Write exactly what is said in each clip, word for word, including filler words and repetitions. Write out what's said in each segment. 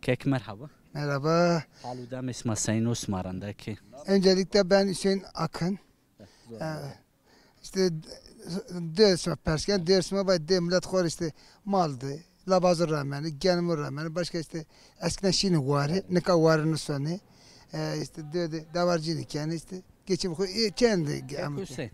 Kek merhaba. Merhaba. Hal û demê sima seyîn o, sima rindekî? Öncelikle ben Hüseyin Akın. Ee, işte dêr sima persken, dêr sima bay dê millet xor işte maldı, labazı rameni, genimi rameni, başka işte eskiden şîni wari, nika wari nusoni. Ee, işte dê de davarcini keni işte geçim xo e, kendi. Kek Hüseyin,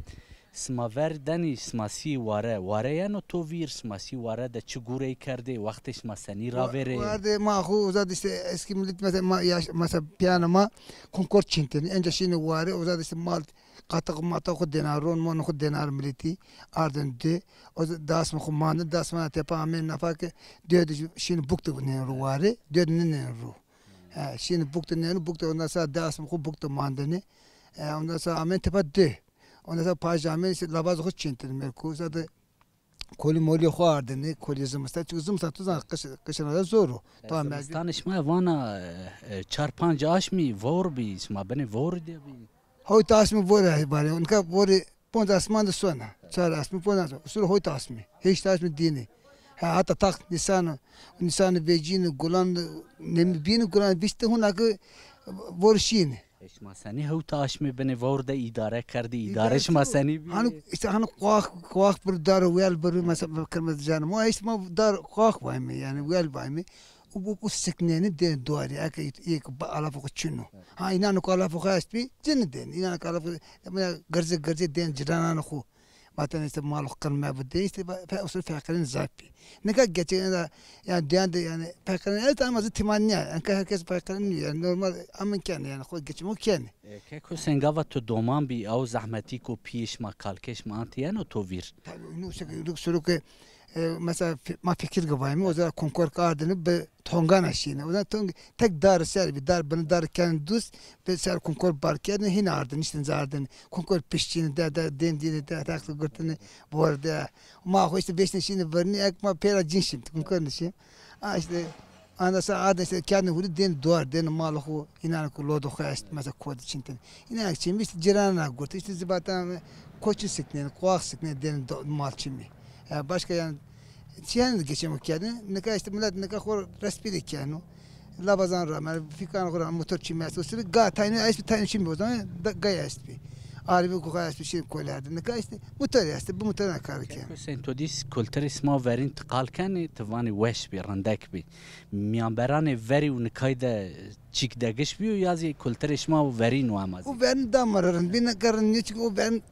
sima ver denî, sima sî ware, ware yeno to vîr, sima sî ware de çi gurey kerdê, wextê sima senî ravêrê? Ware de ma xo uza de işte eski millet mesela ma yaş, mesela piyana ma konkor çinteni. Önce şîni ware, uza de işte mal, qataq mataq xo dêna ron, mon xo dêna milletî, ardın de. O da dasma xo mandi, dasma tepa amên nafa ke dê de şîni buktu nêno ro ware, dê de nêno ro. He, şîni buktu nêno, buktu ondan sonra dasma xo buktu mandeni. E, ondan sonra amên tepa dê. Ondan sonra pajî amên işte labaz xo çinteni merku. Zaten kolî molî xo ardeni, kolî zimistan. Çünkü zimistan tu zan kış, kışına da zor o. E, tamam, zimistan şima vana, e, e, çar panc aşmî vor bî, şima binê vor de bî. Hoyt asmî vore barê. Nika vore ponc asman de sona. Çar asmî ponc asman. Usur hoyt asmî. Heşt asmî dînî. Ha, hata taxt Nîsan, Nîsan vecînî, gulan nemi bînî, gulan vîştî huna ki vor şînî. E, şima senî hewt asmî binê vor de îdare kerdî? Îdare şima senî bî? Hanî işte hanî qoax, qoax bir dar wel bir mesela kırmızı canım. O işte ma dar qoax vayme yani wel vayme. U, u, u sikneni dên duarî, eke yek alafo xo çin o. Ha, înan ku alafo xo est bî, cini dên. Înan ku alafo, mesela, girzi girzi dên ciranan xo. Vaten işte mal xo qirme bu dên, işte fe, usul feqirin zaf bî. Nika geçen de, yani dên de yani feqirin evet ama zî timan nîya. Yani herkes feqirin nîya. Yani normal amin keni yani xo geçim o keni. E, kek Hüseyin, gava to doman bî, ew zehmetî ku pîyê şima kalkê şima antî yeno to vîr? Tabii, unu suru ke e, mesela fi-, ma fikir givaymi, o zaman konkor kardini bi tongana şîne. O zaman tong tek dar ser bi dar, bini dar kendi duz, bi ser konkor bar kendi, hin ardin, işte zardin. Konkor pişçini de, de, dendini de, taklı gurtini borda. Ma xo işte beşini şîni verni, ek ma pera cin şimdi, konkor nişim. Ha işte, anda sa ardin işte kendi huri den duar, den mal xo, inan ku lodo xo est, mesela kod çintin. İnan çin, işte cirana gurt, işte zibatan koçu siknen, kuak siknen, den do-, mal çimi. Ya başka yani çiyen geçemo kerdin. Nika işte millet nika xo respi de keno. Labazan ra, yani fikan xo ra motor çimi est. O sıra ga tayno est, tayno çimi o zaman da, ga est bi. Arabi ku ga est şey koylardı. Nika işte motor est, bu motorla kar keno. Hüseyin, to dîs kulturê sima verîn ti qal kenê, ti vanê weş bî, rindek bî. Miyanberanê verî û nikay de çîk degiş bîyo ya zî kulturê şima verîn û ema zî? O verîn da ma rind bî, nika rind nîyo, çünkü o verîn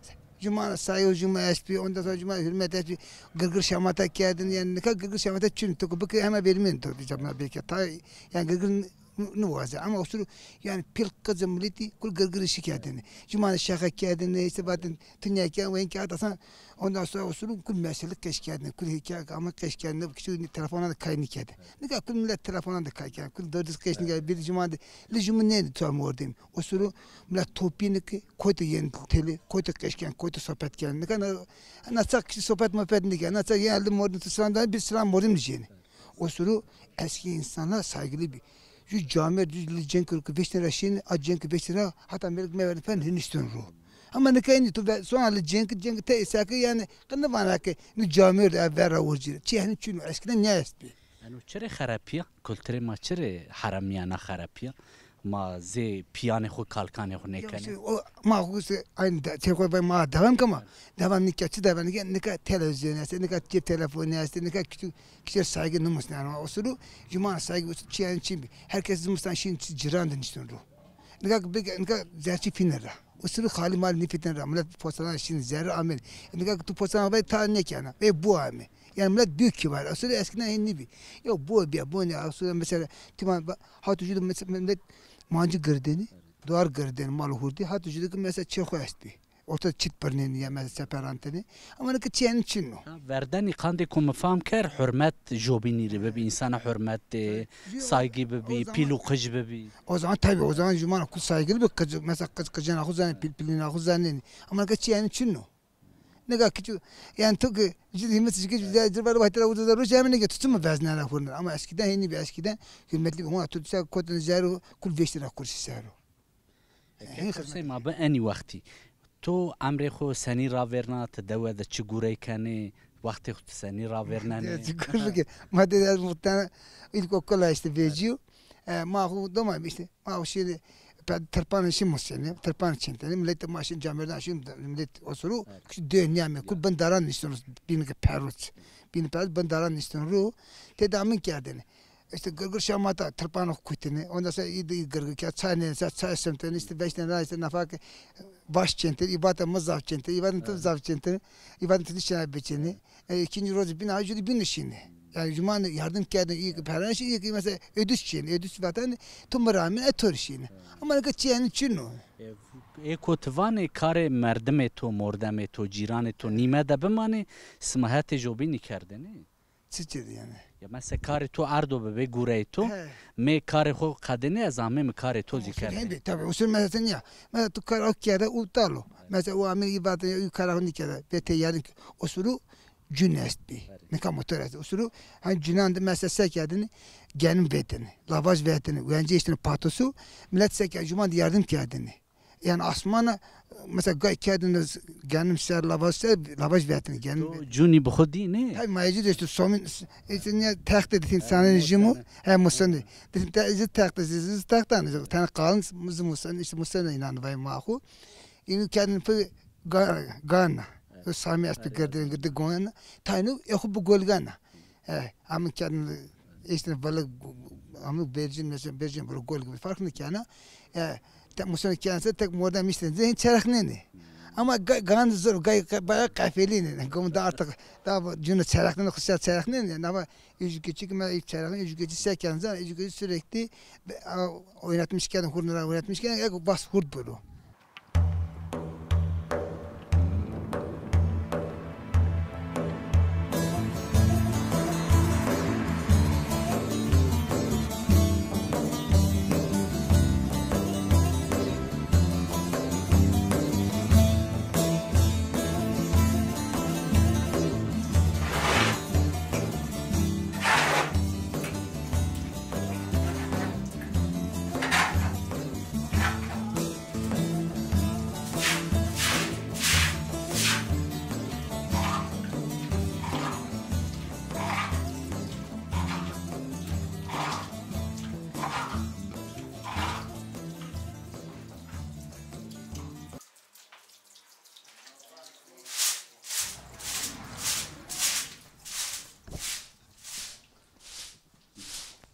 Cuma sayo, cuma est bî, ondan sonra cuma hürmet est bî, girgir şamata kerdin, yani nika girgir şamata çin, to ku bikir hema verîmên to, cama beke. Ta, yani girgir n-, n-, niwaze. Ama usuru, yani pil qızı milletî, kul girgir işi kerdin. Cuma şaka kerdin, işte batin, tinya kerdin, wen kağıt asan, ondan sonra usuru kul mesele keş kerdin, kul hikaye ama keş kerdin, küçük telefonla da kaynı kerdin. Nika kul millet telefonla da kay kerdin, kul dördüz keş ne, bir cuma de, li cuma ne, tam oradayım. Usuru millet topyeni ki, Koytu yen teli, koytu keşken, koytu sohbet ken. Nika na, na çak kişi sohbet muhabbet nike. Na çak yen elde mordin tu selam da, bir selam mordin diyeceğini. O sürü eski insanlar saygılı bir. Şu cami düz li cenk ki beş lira şin, a cenk beş lira, hatta melik meverdi falan hiniştin ru. Ama nika indi tu ve sonra li cenk, cenk te isaki yani, kını vana ki, nu cami de vera urci. Çi yani çün eskiden ne esti? Eno çirê xerepî ya? Kulturê ma çirê heremîyana xerepî ya? Ma zê pîyanê xwu, kalkanê xwu nêkenê. O ma xwu se aynı de, têxwe ve ma devam kema. Devam nîke, çi devam nîke? Nika televîzyon este, nika cep telefonu este, nika küçük kişiler saygı numusna yani. O sürü cuma saygı usul çi yani çi? Herkes zimistan şin çi ciran de niştin ru. Nika, nika zerçî fînir ra. O sürü xalî mal nîfîtin ra. Millet posadan şin zerre amel. Nika tu posadan ve ta nêkena. Ve bu ame. Yani millet büyük kibar. Aslında eskiden hên nîbî. Ya bu bîya, bu ne? Aslında mesela timan ba-, hat ucu da mesela millet mancı girdeni, duvar girdeni, mal hurdi. Hat ucu da ki mesela çê xo estbî. Orta çit birneni ya mesela seperanteni. Ama ne ki çi yani çin o. Ha, verdenî qandê ku mi fam ker, hurmet jobînî rê bibî, insana hurmet de, saygı bibî, pîl û qij bibî. O zaman tabii, o zaman jumana ku saygılı bir qij, mesela qij, qijena xo zanî, pîl, pîlina xo zanî. Ama ne ki çi yani çin o. Nika kiçu, yani tu ki, cid himmet çiki, cid, cid, bari bahçede ucuz da ruş, yani ne ki tutu mu veznene hurner. Ama eskiden, heni bir eskiden, hürmetli bir hona tutu, sen kotun zeru, kul beş lira kurşu zeru. Kek Hüseyin, ma bi enî wextî. Tu emrê xwu senî ravêrna, ti dewe de çi gurey kenê, wextê xwu ti senî ravêrnenê? Çi gur bike, ma de ez muhtemelen ilkokula işte vecîyo. E, ma xo doma işte, ma xo şînî, pe-, tirpan şî musênî, tirpan çentênî, millet ma şî camêrdan şî, millet osuru, evet, küçük dönüyame, kul bin daran niştîn, bîn ke perroç, bîn perroç, bin daran niştîn ru, têde amin kerdêne. İşte gırgır şamata, tirpan xo kutêne, ondan sonra î de î gırgır kerd, çay nêse, çay semtêne, işte beş tane daha işte nafak vaş çentêne, î vate mi zaf çentêne, î vate tu zaf çentêne, î vate tu dişena beçêne. E, ikinci roz bîn ha jû de bîn şînî. Yani cuman yardım kerdin, iyi ki peraş, iyi ki mesela ödüs çin, ödüs vatan tu miramin e tor şînî. Ama ne çi yani çin o. E, ê ko ti vanê karê merdimê to, mordemê to, cîranê to nîme de bimanê, sima hetê jobînî kerdêne. Çi çi yani? Ya mesela karê to erdo bibê gureyê to, he, mê karê xo qedêne ez amê mi karê to zî kerdêne. Hende, tabii, usul mesela ya. Mesela tu kar o kerde u talo. Mesela o amê î vate ya, u kara xo nîkerde. Ve te yani usulü cun estbî. Nika motor est. Usuru, hani cunan de mesela se kerdin, genim vetin, lavaj vetin, uyanci işte patosu, millet se kerdin, cuman de yardım kerdin. Yani asmana, mesela gay kerdin, genim ser, lavaj ser, lavaj vetin, genim. To cunî bi xo dî ne? Tabii, mayıcı da işte somin, işte niye texte desin insanın jimu, he, musani. Desin te, işte texte, işte texte, işte tane kalın, mızı musani, işte musani inan vay mahu. Inu kerdin pı ga-, gana. Sami est bi girdin, girdi gona. Taynu exu bu golgana. E, amin kerdin işte balık, amin bercin, mesela bercin böyle gol gibi fark ne kena. E, te musana kense tek morda mişten zehin çerek ne ne. Ama ga-, gan zor, gay, gay, bayağı kafeline. Gom da artık da cünü çerek ne, xusya çerek ne ne. Ama üç küçük me çerek, üç küçük se kenze, üç küçük sürekli be-, a, oynatmış kerdin, hurnara oynatmış kerdin, ek bas hurd böyle.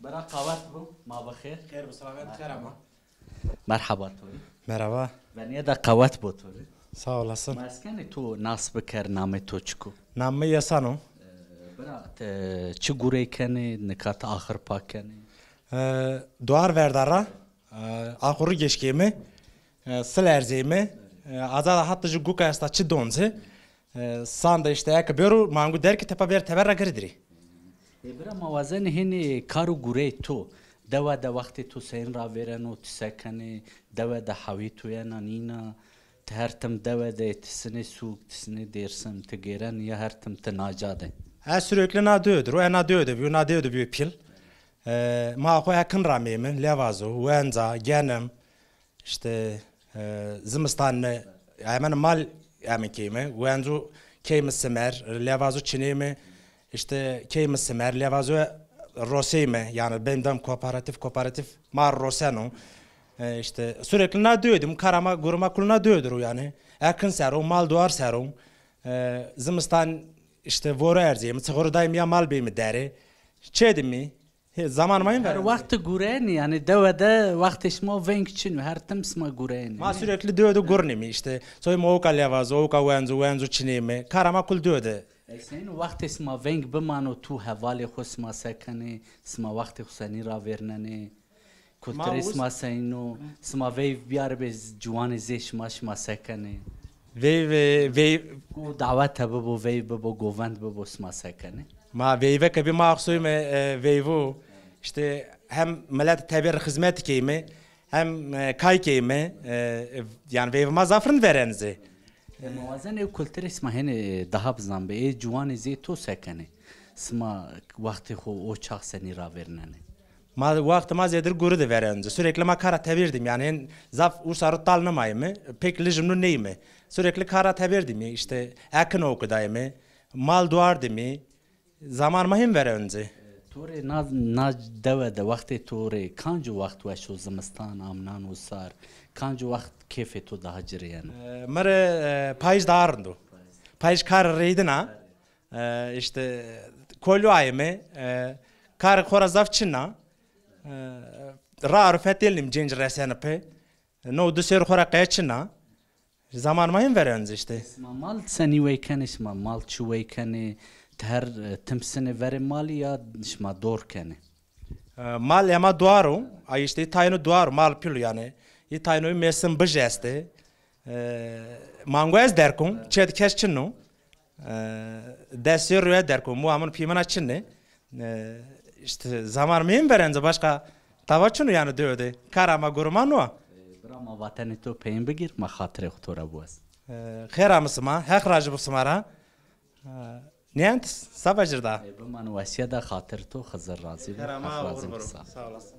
Bira qawet bo, ma bi xêr. Xêr bi selamet, xêr ama. Merhaba to rê. Merhaba. Venîye de qawet bo to rê. Sağ olasın. Ma ez kenê to nas biker, namê to çik o? Namê mi Yesan o. Ee, bira, ti çi gurey kenê, nika ti axir pa kenê? Ee, duar verda ra, ee, axurî geşkê mi, ee, sil erzê mi, ee, aza da hatta jû guka esta çi donze. E, sande işte eke bêro, mangu derkî tepa bêr teber ra girî dirî. E, bira ma wazenê hênî kar û gureyê to. Dewe de wextê to seyîn ravêreno, ti se kenê, dewe de hewî to yena nîna, ti her tim dewe de, ti sinê sûk, ti sinê Dêrsim, ti gêren ya her tim ti naca de. Ez sürekli na dewe de ro, e na dewe de bîyo, na dewe de bîyo pîl. E, ma xo ekin rameyme, levazo, wenza, genim, işte, e, zimistan mi, hemen mal emin keyme, wenzo keyme simer, levazo çineyme, işte keyme simer, levazo roseyme, yani benim dem kooperatif, kooperatif ma roseno. E, işte sürekli na dewe de, kara ma, gurê ma kul na dewe de ro yani. Ekin ser o, mal duar ser o. E, zimistan işte voro erzeyme, çixoro dayme ya mal beyme dere. Çê de mi, Hê, zaman ma hîn ver. Her wext ti gurenî, yanî dewe de wextê şima veng çin o, her tim sima gurenî. Ma sürekli dewe de gurnîmî, işte. Soyê ma owka levazo, owka wenzo, wenzo çineyme. Kara ma kul dewe de. Ey Seyîn, wextê sima veng bimano, tu hevalê xo sima se kenê, sima wextê xo senî ravêrnenê? Kulturê sima seyîn o, sima veyv biyaribê z-, ciwanê zê şima, şima se kenê? Veyv, e, veyv. Go dawete bibo, veyv bibo, govend bibo, sima se kenê? Ma veyve ke bî ma axsoyme, e, veyvu. İşte hem millet tebî rê xizmet keyme, hem, e, kay keyme, e, e, yani veyve ma zaf rind verenze. E, ma wazenê ew kulturê sima hênê daha bizanbê. Ê ciwanê zê to se kenê? Sima wextê xo o çax senî ravêrnenê? Ma, wextê ma zêdir guri de verenze. Sürekli ma kara tebîr dîm. Yani hên zaf ursa ro tal nimayme. Pek lijim nu neyme. Sürekli kara tebîr dîm. İşte ekin owkidayme. Mal duar dîm. Zaman ma hîn verenze. To rê na, na dewe de wextê to rê kanco wext weş o, zimistan, amnan û sar, kanco wext kêfê to daha ci rê yeno? E, mi rê, e, payîz daha rind o. Payîz kar reydin a. E, îşte kolû ayîme, e, karê xo ra zaf çin a. E, ra arifet êlnîm cênc reseni pê. No di sêr xo ra qeye çin a. Zaman ma hên verenz îşte. Şima mal senî wey kenê, şima mal çi wey kenê, ti her e, timsine verê malî ya şima dor kenê? E, mal ema duar o, ay îşte î tayno duar o, mal pîl o yanî. Î tayno î mêsim bij estê. E, mango ez derkum, çê di kes çin o. E, des sêr ruye derkum, muwa min pîmina çin ê. E, îşte zaman mi hên verenz, başka tava çin o yanî dewe de. Kara ma guruma no a. E, bira ma vatenê to peyên bigîr, ma xatirê xo to ra biwaz. E, xêr ame sima, Heq rajî bo sima ra. E, nîyent, sa vajir da. E, bimano wesîye de, xatir to, Xizir razî bo. Xêr ame, Heq razî bo. Sağ olasın.